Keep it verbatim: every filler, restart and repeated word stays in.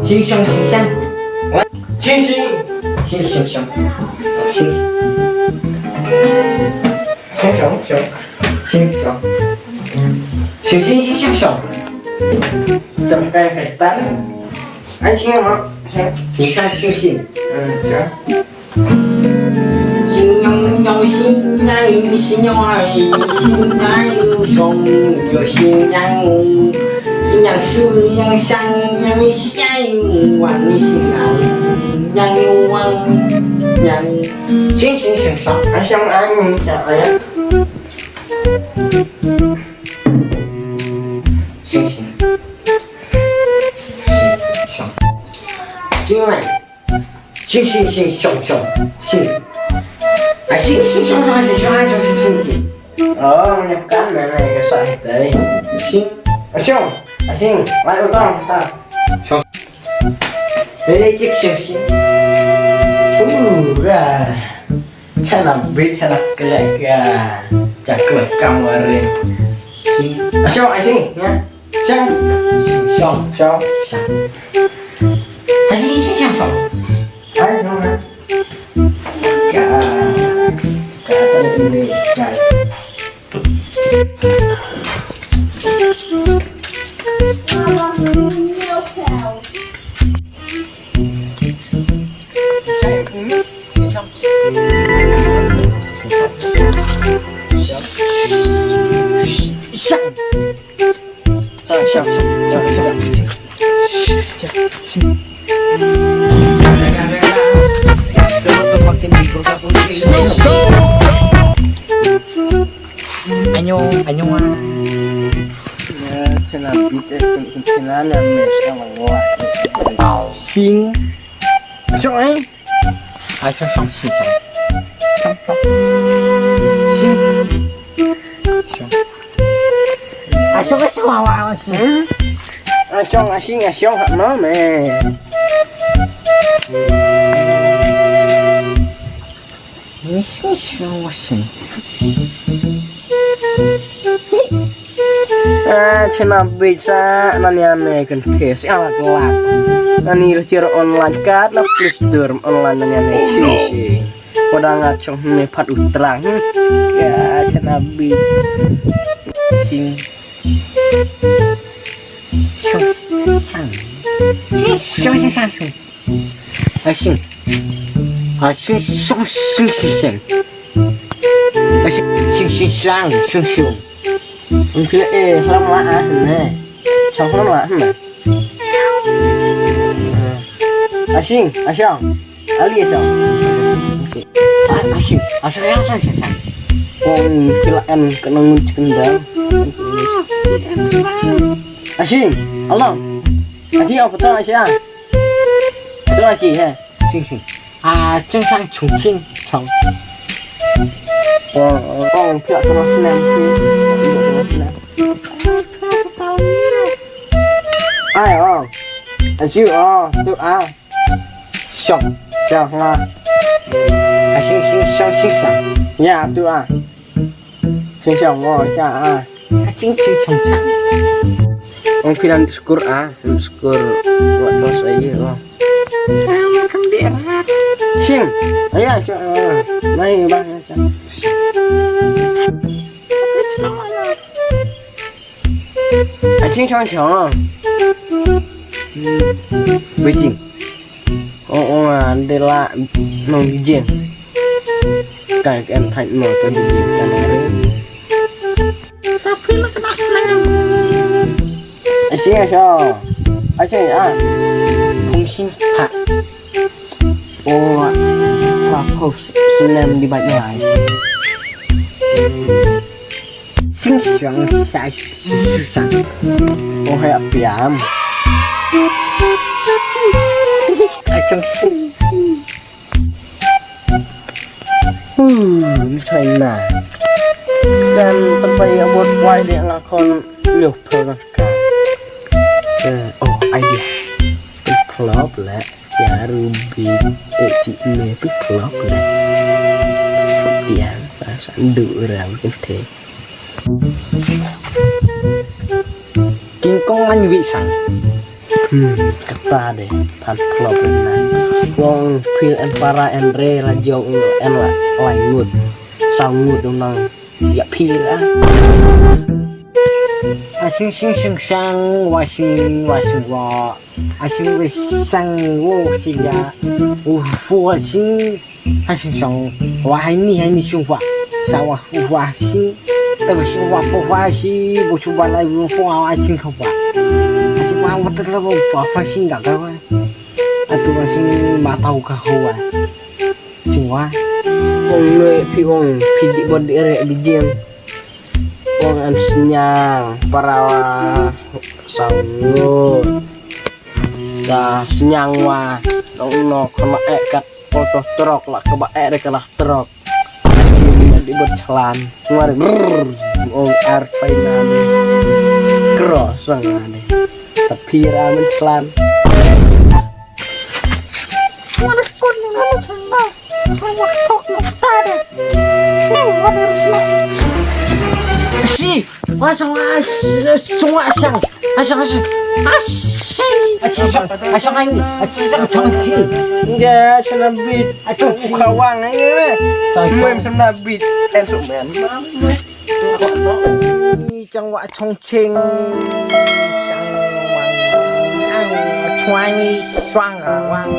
Sing shong sing shang. Sing sing. Sing sing shong. Sing. Sing shong shong. Sing shong. Sing sing sing shong shong. Tam kai kai tan. Ai sing ma. Sing shong sing sing. Hmm, shong. Sing nyong nyong sing nyang sing nyong ai sing nyang shong yo sing nyang sing nyang shu nyang shang nyang sing nyang wang sing nyang nyang wang nyang sing sing sing shong ai shong ai shong ai sing sing sing shong. Sing mai. Sing sing sing shong shong. Sing. Ah sing sing shong shong sing shong shong sing sing sing. Oh, nyap kan mana ka sa tai. Sing. Ah shong. Ah sing. Lai utang ta. Shong. Dai dai cik shong sing. Uh, ga. Chana bit chana kelek ga. Chak kelek kam warin. Sing. Ah shong ah sing ya. Shong. Shong. Shong. Shong. Ai, shong, shong, shong. Ai, shong, ai. Ka, ka, ka, ini, ka. Shong. Anyo, anyo. Sing. Shong ai. Ai shong shong sing shong. Shong shong. Sing. Shong. Ai shong ai shong wa wa sing. Hmm? Ai shong ai sing ai shong ha ma me. Ni sing shong wa sing. Ah, chena bisa nania me kan tes ala kelak. Nani lechir online kat na plus dur online nania me chi chi. Pada ngat chong me pat utrang. Ya chena bi. Sing. Shong shang. Shong shang shong. Asing. Asing song sing sing sing. Asing sing sing sang sung sung. Ung kila eh hlam la ah ne. Chong hlam la ne. Asing, asang. Ali asang. Asing, asang yang sang sing sang. Ung kila en kena ngut kendang. Asing, alam. Ati apa tau asing? Tau aki he. Sing sing. Ah, ching sang chung ching chong. Oh, oh, oh, pia terus nem. Ai, oh. Aji, oh, tu ah. Shong. Shong lah. Ah, sing sing shong sing shong. Ya, tu ah. Sing shong, oh, sha ah. Ching ching chong chang. Ong kilan skur ah, skur wat los aye oh. Sing. Aya sha. Mai ba. Aching chong chong. Beijing. Ong ong ah de la nong bijing. Kan kan thait mo to bijing kan. Asing asho. Asing ah. Phung sing pha. Oh, pha pho sinem di bat lai. Sing siang sa sing sang. Oh hai apiam. Acung sing. Hmm, China. Kan tempat yang buat wai dia ngakon nyuh perangkat. Eh, oh, idea. Klop le. Ya rubi. Eh, cik ne tu klop le. Dia pasang dua orang kete. King Kong ngan wi sang. Hmm, kata de, phan klop na. Wong phir en para en re la jong en la lai ngut. Saw ngut dong nang ya phir ah. A sing sing sing sang wa sing wa sing wa. A sing we sang wo si ya. U fu wa sing. A sing sang wa hai ni hai ni sung wa. Sa wa fu wa sing. Ta wa sing wa fu wa si. Bu chu wa lai wu fu wa sing ka wa. A sing wa wa ta la wa fa sing ga ga wa. Atu wa sing ma tau ka ho wa. Sing wa. Ong noi phi ong phi di bod di re di jeng. Ong an snyang para wa saw ngut. Da snyang wa nong no khon ma ek kat pol to trok la ka ba ek de ka la trok. Di bod chlan. Ngwar brr. Ong ar chai na ni. Kro sang na ni. Tapi ra men chlan. Si, wa sang a sung a sang. A sang a sang. A si. A si sang. A sang a ni. A si sang sang si. Nge sana bit. A sang si. Khawang ai me. Sang si. Mem sana bit. En su men. Ni chang wa chong ching. Sang wang. Ang chuai ni sang wang.